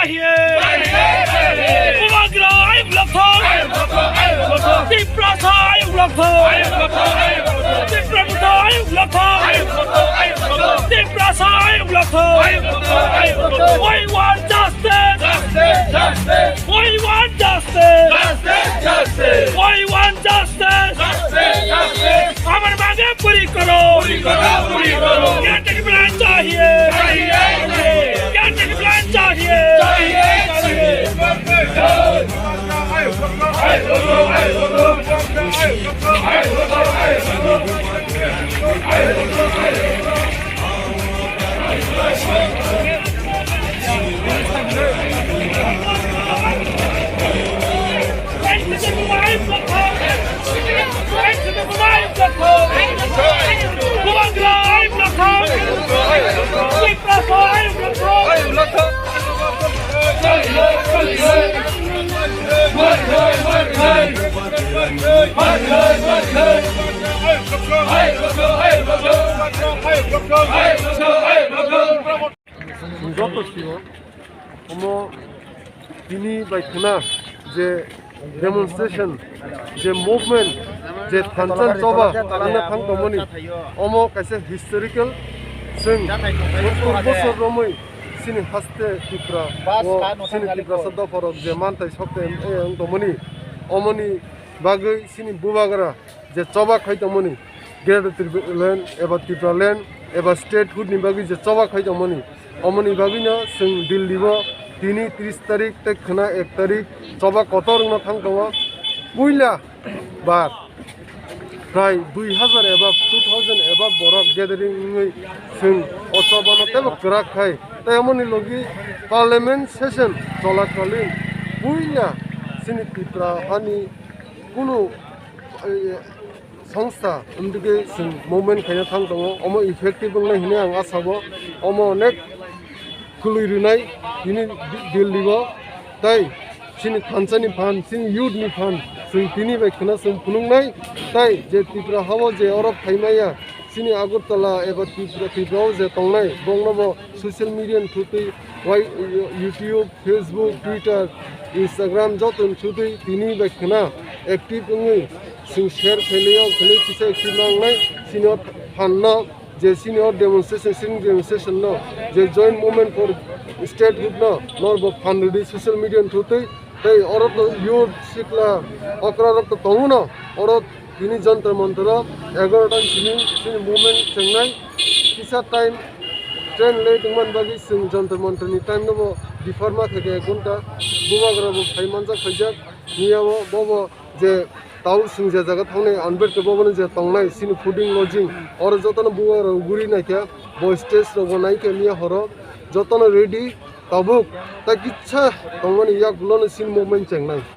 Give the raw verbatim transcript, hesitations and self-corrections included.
चाहिए। बुबाग्रा आयोग लक्थो। तिप्रासा आयोग लक्थो। तिप्रा मुथा आयोग लक्थो। तिप्रासा आयोग लक्थो। We want justice. We want justice. We want justice. আমার মাগে পুরি করো। পুরি করো, পুরি করো। क्या टेक प्लान चाहिए? चाहिए। क्या टेक प्लान चाहिए? चाहिए, चाहिए। Joto sio, omo tini bai khna je demonstration, je movement, je thansa choba wngna thang tongmani, omo kaisa historical, chwng sottor bosor romwi chini haste Tripura o chini Tiprasa dopharok je mantai sokte wng tongmani, omoni bagwi chini bubagra je choba khai tongmani Greater Tipraland eba Tipraland eba statehood ni bagwi je choba khai tongmani, omoni bagwino chwng Delhi o tini tris tarik tei khwna ek tarik choba kotor wngna thang tongo. Puila bar prai dui hazar eba two thousand eba borok gathering wngwi chwng o chobano teibo kwrak khai, tei omoni logi parliament session cholakalin puila chini Tripura hani kunu, eh, songsta wngdike chwng movement khaina thang tongo, omo effective wngnai hinwi ang asabo. Omo onek kwlwi rwnai tini Delhi o, tei chini thansa ni phan, chini youth ni phan chwng tini bai khwna chwng phunuknai, tei je Tripura hao je oro phaimaya, chini Agartala eba Tripura, Tripura o je tongnai, bongno bo social media ni thutwi, wai-, YouTube, Facebook, Twitter, Instagram joto ni thutwi tini bai khwna active wngwi chwng share khailio, khailio kisa active ma wngnai. Chini o phan no je chini o demonstration, sitting demonstration no je joint movement for statehood no norbo phan rwdi social media ni thutwi. Tei oro to youth sikla okra rok to tongo no, oro tini Jantar Mantar o egaroh ta simi chini movement chengnai. Kisa time train late wngmani bagwi chwng Jantar Mantar ni time no bo defer ma khe khe ek ghonta bubagra bo phai manjak phaijak. Miya o bobo je tau chwng je jaga thangnai Ambedkar bhavan je tongnai chini fooding lodging, oro jotono bubagra uguri naikha, bo stage rok bo naikha miya horo jotono ready. Tabuk ta kisa tongmani yak ulo no chini movement chengnai.